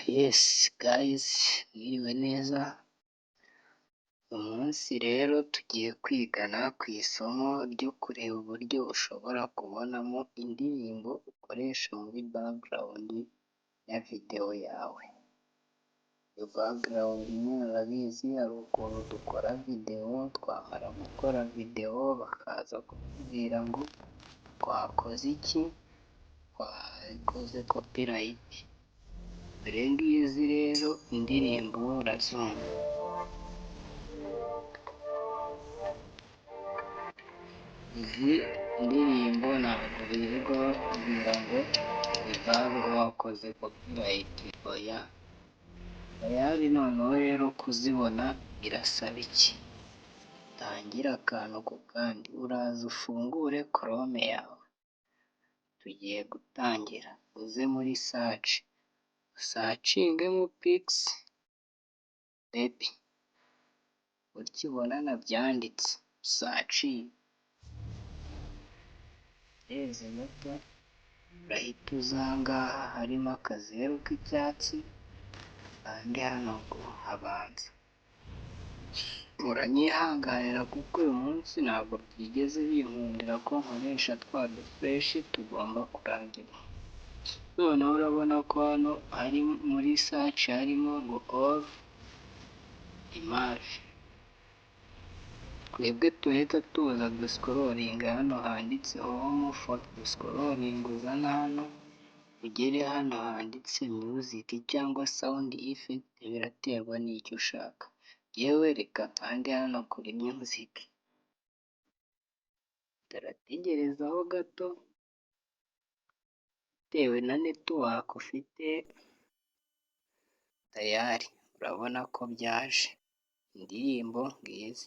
Yes guys, mwiriwe neza, uyu munsi rero tugiye kwigana ku isomo ryo kureba uburyo ushobora kubonamo indirimbo ukoresha muri background ya videwo yawe. Iyo background murabizi, hari ukuntu dukora videwo, twamara gukora videwo bakaza kutubwira ngo twakoze iki? Twakoze copyright. Dore ngizi rero indirimbo urazumva. Izi ndirimbo ntabwo birirwa bakubwira ngo ngo wakoze copyright, oya. Tayari noneho rero kuzibona birasaba iki? Tangire akantu ku kandi, uraza ufungure Chrome yawe, tugiye gutangira, uze muri search, usearchingemo Pixbaby, gutya ubona nabyanditse, usearchinge, utegereze gato, urahita uza aha ngaha harimo akazeru k'icyatsi, ukande hano ngo habanza. Muranyihanganira kuko uyu munsi ntabwo byigeze binkundira ko nkoresha twa dufureshi tugomba kurangira. Noneho urabona ko hano hari muri search harimo ngo all image. Twebwe turahita tuza duscrollinge hano handitse home photo, duscrollinge uzane hano ugere hano handitse music cyangwa sound effect, biraterwa n'icyo ushaka. Njyewe reka nkande hano kuri music. Turategerezaho gato bitewe na network ufite, tayari urabona ko byaje. Indirimbo ngizi.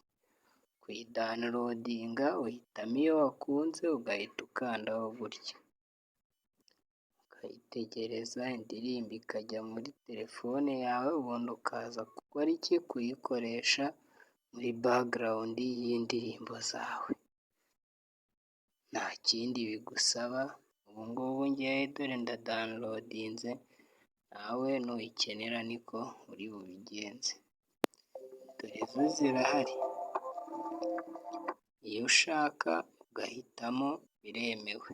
Kuyidownloadinga uhitamo iyo wakunze ugahita ukandaho gutya. Ukayitegereza indirimbo ikajya muri telefone yawe, ubundi ukaza gukora iki? Kuyikoresha muri background y'indirimbo zawe. Nta kindi bigusaba, ubu ngubu njyewe dore ndadownloadinze, nawe nuyikenera niko uri bubigenze. Dore zo zirahari, iyo ushaka ugahitamo biremewe.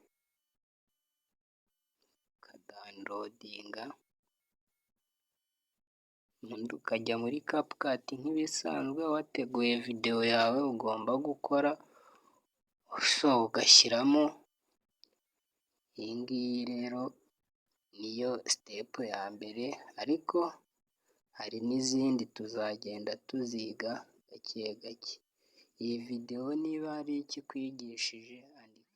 Ukadownloadinga, ubundi ukajya muri CapCut nk'ibisanzwe, wateguye videwo yawe ugomba gukora, so ugashyiramo, iyi ngiyi rero niyo step ya mbere, ariko hari n'izindi tuzagenda tuziga gake gake. Iyi videwo niba hari icyo ikwigishije